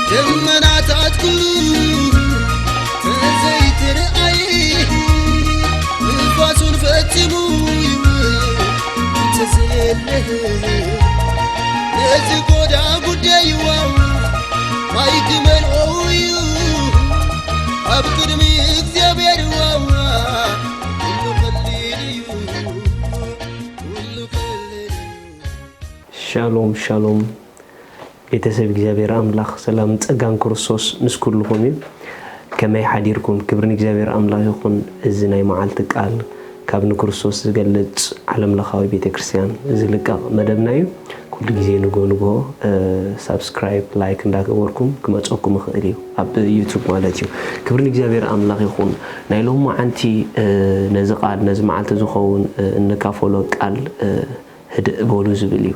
ደመናታት ኩሉ ተዘይትርኣይ፣ ንፋሱን ፈጺሙ ይውል እንተዘየለ፣ ነዚ ጎዳ ጉዳይዋ ማይ ክመልኦ እዩ ኣብ ቅድሚ እግዚኣብሔር ዋዋ። ኩሉ ቀሊል እዩ፣ ኩሉ ቀሊል እዩ። ሻሎም ሻሎም። ቤተሰብ እግዚኣብሔር ኣምላኽ ሰላም ጸጋን ክርስቶስ ምስ ኩልኹም እዩ። ከመይ ሓዲርኩም? ክብሪ ንእግዚኣብሔር ኣምላኽ ይኹን። እዚ ናይ መዓልቲ ቃል ካብ ንክርስቶስ ዝገልጽ ዓለም ለኻዊ ቤተ ክርስቲያን ዝልቀቕ መደብና እዩ። ኩሉ ግዜ ንግሆ ንግሆ፣ እ፣ ሳብስክራይብ፣ ላይክ እንዳገበርኩም ክመጸኩም ይኽእል እዩ፣ ኣብ ዩቱብ ማለት እዩ። ክብሪ ንእግዚኣብሔር ኣምላኽ ይኹን። ናይ ሎማዓንቲ፣ እ፣ ነዚ ቃል፣ ነዚ መዓልቲ ዝኸውን፣ እ፣ እንካፈሎ ቃል፣ እ፣ ህድእ በሉ ዝብል እዩ።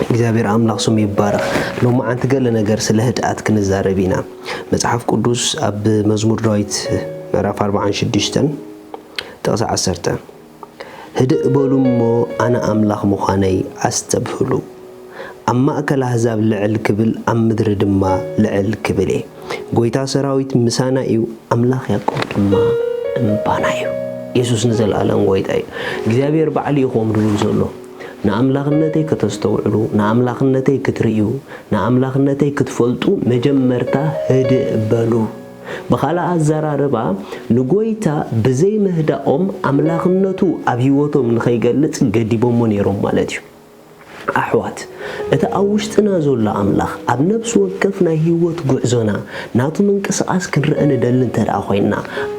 እግዚኣብሔር ኣምላኽ ስሙ ይባረኽ። ሎማዓንቲ ገለ ነገር ስለ ህድኣት ክንዛረብ ኢና። መጽሓፍ ቅዱስ ኣብ መዝሙር ዳዊት ምዕራፍ ኣርብዓን ሽዱሽተን ጥቕሲ ዓሰርተ፣ "ህድእ በሉ እሞ ኣነ ኣምላኽ ምዃነይ ኣስተብህሉ። ኣብ ማእከል ኣህዛብ ልዕል ክብል፣ ኣብ ምድሪ ድማ ልዕል ክብል እየ። ጎይታ ሰራዊት ምሳና እዩ፣ ኣምላኽ ያዕቆብ ድማ እምባና እዩ።" የሱስ ንዘለኣለም ጎይታ እዩ። እግዚኣብሔር ባዕሉ እዩ ከምኡ ዝብል ዘሎ። ንኣምላኽነተይ ከተስተውዕሉ፣ ንኣምላኽነተይ ክትርእዩ፣ ንኣምላኽነተይ ክትፈልጡ መጀመርታ ህድእ በሉ። ብኻልእ ኣዘራርባ፣ ንጎይታ ብዘይ ምህዳኦም ኣምላኽነቱ ኣብ ህይወቶም ንኸይገልጽ ገዲቦሞ ነይሮም ማለት እዩ። ኣሕዋት፣ እቲ ኣብ ውሽጥና ዘሎ ኣምላኽ ኣብ ነፍሲ ወከፍ ናይ ህይወት ጉዕዞና ናቱ ምንቅስቓስ ክንርአ ንደሊ እንተ ደኣ ኮይንና፣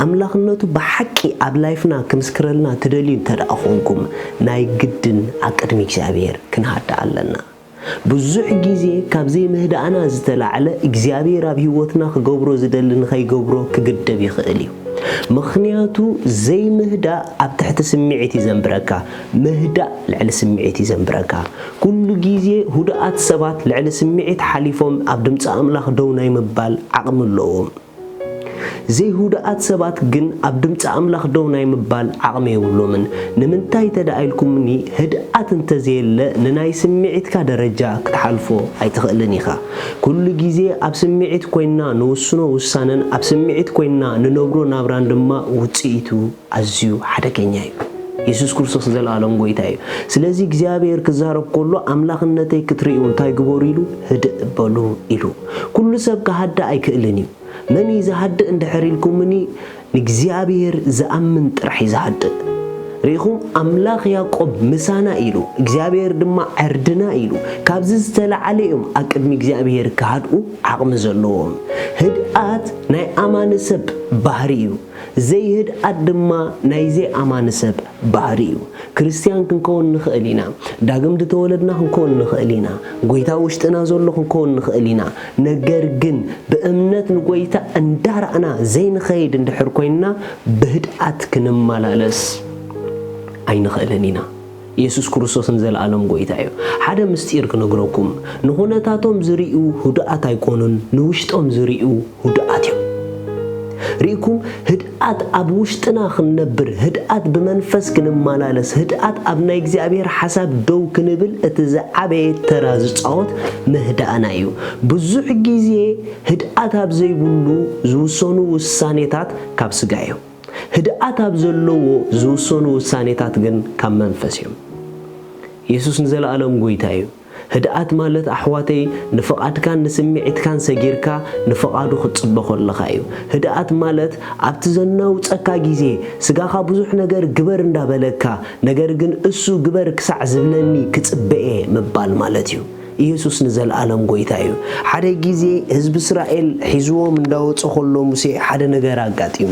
ኣምላኽነቱ ብሓቂ ኣብ ላይፍና ክምስክረልና ትደልዩ እንተ ደኣ ኾንኩም፣ ናይ ግድን ኣብ ቅድሚ እግዚኣብሔር ክንሃድእ ኣለና። ብዙሕ ግዜ ካብ ዘይምህዳእና ዝተላዕለ እግዚኣብሔር ኣብ ህይወትና ክገብሮ ዝደሊ ንኸይገብሮ ክግደብ ይኽእል እዩ። ምኽንያቱ ዘይምህዳእ ኣብ ትሕቲ ስምዒት እዩ ዘንብረካ፣ ምህዳእ ልዕሊ ስምዒት እዩ ዘንብረካ። ኩሉ ግዜ ህዱኣት ሰባት ልዕሊ ስምዒት ሓሊፎም ኣብ ድምፂ ኣምላኽ ደው ናይ ምባል ዓቕሚ ኣለዎም። ዘይህዱኣት ሰባት ግን ኣብ ድምፂ ኣምላኽ ደው ናይ ምባል ዓቕሚ የብሎምን። ንምንታይ እንተ ደኣ ኢልኩምኒ፣ ህድኣት እንተዘየለ ንናይ ስምዒትካ ደረጃ ክትሓልፎ ኣይትኽእልን ኢኻ። ኩሉ ግዜ ኣብ ስምዒት ኮይንና ንውስኖ ውሳነን ኣብ ስምዒት ኮይንና ንነብሮ ናብራን ድማ ውፅኢቱ ኣዝዩ ሓደገኛ እዩ። የሱስ ክርስቶስ ንዘለኣለም ጎይታ እዩ። ስለዚ እግዚኣብሔር ክዛረብ ከሎ፣ "ኣምላኽነተይ ክትርእዩ እንታይ ግበሩ?" ኢሉ፣ "ህድእ በሉ" ኢሉ። ኩሉ ሰብ ክሃድእ ኣይክእልን እዩ። መን እዩ ዝሃድእ እንድሕር ኢልኩምኒ፣ ንእግዚኣብሔር ዝኣምን ጥራሕ እዩ ዝሃድእ። ርኢኹም፣ ኣምላኽ ያዕቆብ ምሳና ኢሉ፣ እግዚኣብሔር ድማ ዕርድና ኢሉ፣ ካብዚ ዝተላዕለ እዮም ኣብ ቅድሚ እግዚኣብሔር ክሃድኡ ዓቕሚ ዘለዎም። ህድኣት ናይ ኣማኒ ሰብ ባህሪ እዩ። ዘይህድኣት ድማ ናይ ዘይኣማኒ ሰብ ባህሪ እዩ። ክርስትያን ክንከውን ንኽእል ኢና። ዳግም ዝተወለድና ክንከውን ንኽእል ኢና። ጎይታ ውሽጥና ዘሎ ክንከውን ንኽእል ኢና። ነገር ግን ብእምነት ንጎይታ እንዳረኣና ዘይንኸይድ እንድሕር ኮይንና፣ ብህድኣት ክንመላለስ ኣይንኽእልን ኢና። የሱስ ክርስቶስ ንዘለኣለም ጎይታ እዩ። ሓደ ምስጢር ክነግረኩም፣ ንኹነታቶም ዝርእዩ ህዱኣት ኣይኮኑን፣ ንውሽጦም ዝርእዩ ህዱኣት እዮም። ርኢኩም፣ ህድኣት ኣብ ውሽጥና ክንነብር፣ ህድኣት ብመንፈስ ክንመላለስ፣ ህድኣት ኣብ ናይ እግዚኣብሔር ሓሳብ ደው ክንብል፣ እቲ ዝዓበየ ተራ ዝጻወት ምህዳእና እዩ። ብዙሕ ግዜ ህድኣት ኣብ ዘይብሉ ዝውሰኑ ውሳኔታት ካብ ስጋ እዮም። ህድኣት ኣብ ዘለዎ ዝውሰኑ ውሳኔታት ግን ካብ መንፈስ እዮም። የሱስ ንዘለኣለም ጎይታ እዩ። ህድኣት ማለት፣ ኣሕዋተይ፣ ንፍቓድካን ንስምዒትካን ሰጊርካ ንፍቓዱ ክትጽበ ከለኻ እዩ። ህድኣት ማለት፣ ኣብቲ ዘናውጸካ ግዜ፣ ስጋኻ ብዙሕ ነገር ግበር እንዳበለካ፣ ነገር ግን እሱ ግበር ክሳዕ ዝብለኒ ክጽበ እየ ምባል ማለት እዩ። ኢየሱስ ንዘለኣለም ጎይታ እዩ። ሓደ ግዜ ህዝቢ እስራኤል ሒዝዎም እንዳወጹ ከሎ ሙሴ ሓደ ነገር ኣጋጢሙ።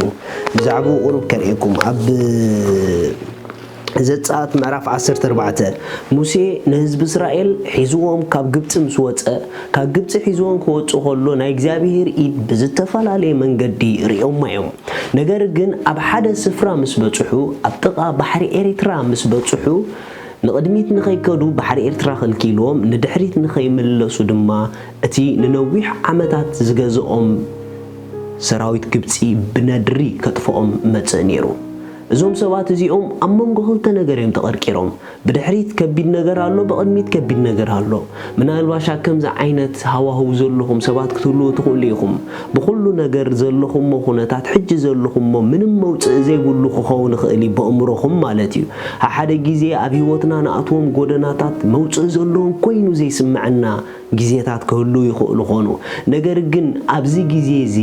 ብዛዕባኡ ቁሩብ ከርእየኩም። ኣብ ዘጸኣት ምዕራፍ ዓሰርተ ኣርባዕተ፣ ሙሴ ንህዝቢ እስራኤል ሒዝዎም ካብ ግብጺ ምስ ወጸ፣ ካብ ግብጺ ሒዝዎም ክወጹ ከሎ ናይ እግዚኣብሔር ኢድ ብዝተፈላለየ መንገዲ ርእዮማ እዮም። ነገር ግን ኣብ ሓደ ስፍራ ምስ በጽሑ፣ ኣብ ጥቓ ባሕሪ ኤሪትራ ምስ በጽሑ፣ ንቕድሚት ንኸይከዱ ባሕሪ ኤርትራ ከልኪልዎም፣ ንድሕሪት ንኸይምለሱ ድማ እቲ ንነዊሕ ዓመታት ዝገዝኦም ሰራዊት ግብጺ ብነድሪ ከጥፍኦም መጽእ ነይሩ። እዞም ሰባት እዚኦም ኣብ መንጎ ክልተ ነገር እዮም ተቐርቂሮም። ብድሕሪት ከቢድ ነገር ኣሎ፣ ብቕድሚት ከቢድ ነገር ኣሎ። ምናልባሽ ኣብ ከምዚ ዓይነት ሃዋህው ዘለኹም ሰባት ክትህልዉ ትኽእሉ ኢኹም። ብኹሉ ነገር ዘለኹሞ ኩነታት፣ ሕጂ ዘለኹሞ ምንም መውጽኢ ዘይብሉ ክኸውን ይኽእል እዩ፣ በእምሮኹም ማለት እዩ። ሓደ ግዜ ኣብ ህይወትና ንኣትዎም ጎደናታት መውጽኢ ዘለዎም ኮይኑ ዘይስምዐና ግዜታት ክህልዉ ይኽእሉ ኾኑ። ነገር ግን ኣብዚ ግዜ እዚ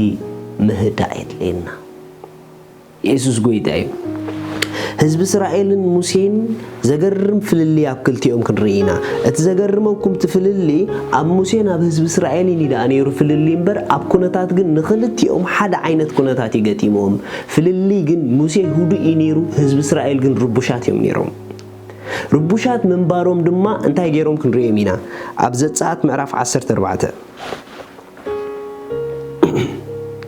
ምህዳእ የድልየና። የሱስ ጎይታ እዩ። ህዝቢ እስራኤልን ሙሴን ዘገርም ፍልልይ ኣብ ክልቲኦም ክንርኢ ኢና። እቲ ዘገርመኩም እቲ ፍልልይ ኣብ ሙሴን ኣብ ህዝቢ እስራኤልን እዩ ደኣ ነይሩ ፍልልይ እምበር፣ ኣብ ኩነታት ግን ንኽልቲኦም ሓደ ዓይነት ኩነታት እዩ ገጢምዎም። ፍልልይ ግን ሙሴ ህዱእ እዩ ነይሩ፣ ህዝቢ እስራኤል ግን ርቡሻት እዮም ነይሮም። ርቡሻት ምንባሮም ድማ እንታይ ገይሮም ክንርእዮም ኢና። ኣብ ዘጸኣት ምዕራፍ ዓሰርተ ኣርባዕተ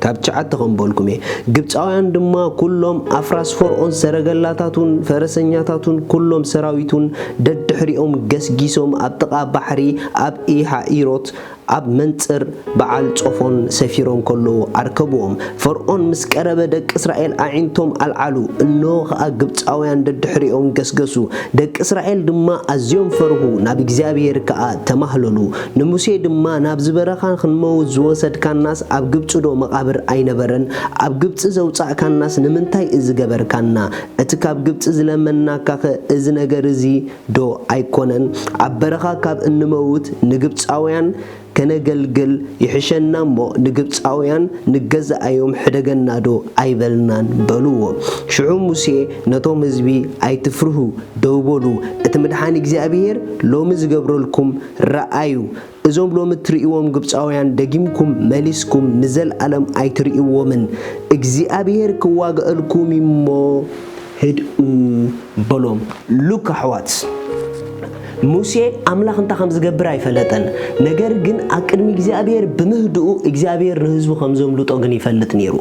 ካብ ትሽዓተ ከም በልኩም እየ። ግብጻውያን ድማ ኩሎም ኣፍራስ ፈርዖን ሰረገላታቱን ፈረሰኛታቱን ኩሎም ሰራዊቱን ደድሕሪኦም ገስጊሶም ኣብ ጥቓ ባሕሪ ኣብ ኢሃኢሮት ኣብ መንጽር በዓል ጾፎን ሰፊሮም ከለዉ ኣርከብዎም። ፈርዖን ምስ ቀረበ ደቂ እስራኤል ኣዒንቶም ኣልዓሉ፣ እንሆ ኸኣ ግብጻውያን ደድሕሪኦም ገስገሱ። ደቂ እስራኤል ድማ ኣዝዮም ፈርሁ፣ ናብ እግዚኣብሔር ከኣ ተማህለሉ። ንሙሴ ድማ፣ ናብዚ በረኻ ክንመውት ዝወሰድካናስ ኣብ ግብጺ ዶ መቓብር ኣይነበረን? ኣብ ግብጺ ዘውጻእካናስ ንምንታይ እዚ ገበርካና? እቲ ካብ ግብጺ ዝለመንናካኸ እዚ ነገር እዚ ዶ ኣይኮነን? ኣብ በረኻ ካብ እንመውት ንግብጻውያን ከነገልግል ይሕሸና እሞ ንግብጻውያን ንገዛኣዮም ሕደገና ዶ ኣይበልናን? በልዎ። ሽዑ ሙሴ ነቶም ህዝቢ፣ ኣይትፍርሁ፣ ደው በሉ፣ እቲ ምድሓን እግዚኣብሔር ሎሚ ዝገብረልኩም ረኣዩ። እዞም ሎሚ እትርእይዎም ግብጻውያን ደጊምኩም መሊስኩም ንዘለኣለም ኣይትርእይዎምን። እግዚኣብሔር ክዋግኣልኩም እዩ እሞ ህድኡ በሎም። ሉክ ኣሕዋት፣ ሙሴ ኣምላኽ እንታይ ከም ዝገብር ኣይፈለጠን። ነገር ግን ኣብ ቅድሚ እግዚኣብሔር ብምህድኡ እግዚኣብሔር ንህዝቡ ከም ዘምልጦ ግን ይፈልጥ ነይሩ።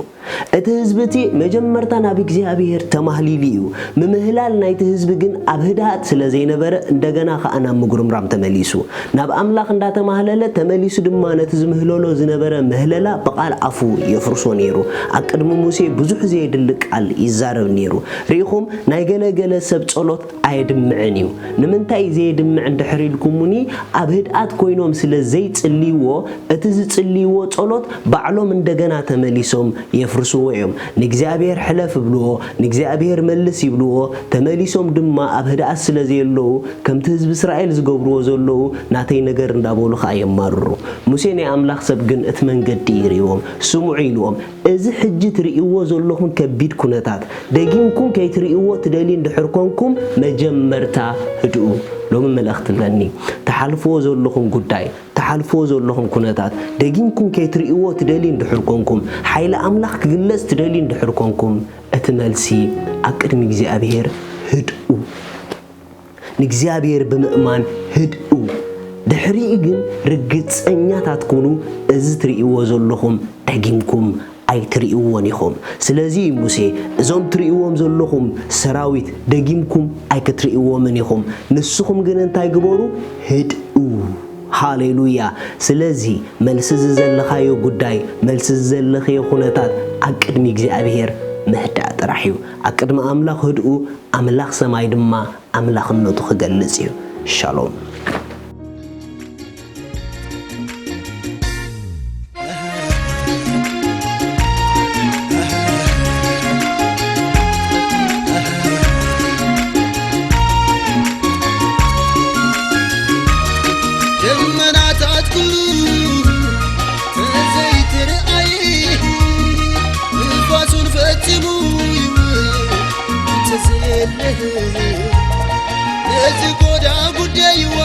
እቲ ህዝቢ እቲ መጀመርታ ናብ እግዚኣብሔር ተማህሊሉ እዩ። ምምህላል ናይቲ ህዝቢ ግን ኣብ ህድኣት ስለ ዘይነበረ እንደገና ኸኣ ናብ ምጉርምራም ተመሊሱ። ናብ ኣምላኽ እንዳተማህለለ ተመሊሱ ድማ ነቲ ዝምህለሎ ዝነበረ ምህለላ ብቓል ኣፉ የፍርሶ ነይሩ። ኣብ ቅድሚ ሙሴ ብዙሕ ዘየድሊ ቃል ይዛረብ ነይሩ። ርኢኹም፣ ናይ ገለ ገለ ሰብ ጸሎት ኣየድምዕን እዩ። ንምንታይ ዘየድምዕ እንድሕር ኢልኩሙኒ፣ ኣብ ህድኣት ኮይኖም ስለ ዘይጽልይዎ፣ እቲ ዝጽልይዎ ጸሎት ባዕሎም እንደገና ተመሊሶም የፍርስዎ እዮም። ንእግዚኣብሔር ሕለፍ ይብልዎ፣ ንእግዚኣብሔር መልስ ይብልዎ፣ ተመሊሶም ድማ ኣብ ህድኣት ስለ ዘየለዉ፣ ከምቲ ህዝቢ እስራኤል ዝገብርዎ ዘለዉ፣ ናተይ ነገር እንዳበሉ ኸኣ የማርሩ። ሙሴ ናይ ኣምላኽ ሰብ ግን እቲ መንገዲ ይርእዎም፣ ስምዑ ኢልዎም። እዚ ሕጂ ትርእይዎ ዘለኹም ከቢድ ኩነታት፣ ደጊምኩም ከይትርእይዎ ትደልዩ እንድሕር ኮንኩም፣ መጀመርታ ህድኡ። ሎሚ መልእኽቲ ኣለኒ። ትሓልፍዎ ዘለኹም ጉዳይ፣ ትሓልፍዎ ዘለኹም ኩነታት፣ ደጊምኩም ከይትርእይዎ ትደልዩ እንድሕር ኮንኩም፣ ሓይሊ ኣምላኽ ክግለጽ ትደልዩ እንድሕር ኮንኩም፣ እቲ መልሲ ኣብ ቅድሚ እግዚኣብሔር ህድኡ። ንእግዚኣብሔር ብምእማን ህድኡ። ድሕሪኡ ግን ርግጸኛታት ኩኑ፣ እዚ ትርእይዎ ዘለኹም ደጊምኩም ኣይትርእይዎን ኢኹም። ስለዚ እዩ ሙሴ፣ እዞም ትርእይዎም ዘለኹም ሰራዊት ደጊምኩም ኣይክትርእይዎምን ኢኹም። ንስኹም ግን እንታይ ግበሩ? ህድኡ። ሃሌሉያ። ስለዚ መልሲ እዚ ዘለኻዮ ጉዳይ፣ መልሲ እዚ ዘለኽዮ ኩነታት ኣብ ቅድሚ እግዚኣብሔር ምህዳእ ጥራሕ እዩ። ኣብ ቅድሚ ኣምላኽ ህድኡ፣ ኣምላኽ ሰማይ ድማ ኣምላኽነቱ ክገልጽ እዩ። ሻሎም። ደመናታት ኩሉ ተዘይትርኣይ፣ ንፋሱን ፈጺሙ ይውል እንተዘየለ፣ ነዚ ጎዳ ጉዳይዋ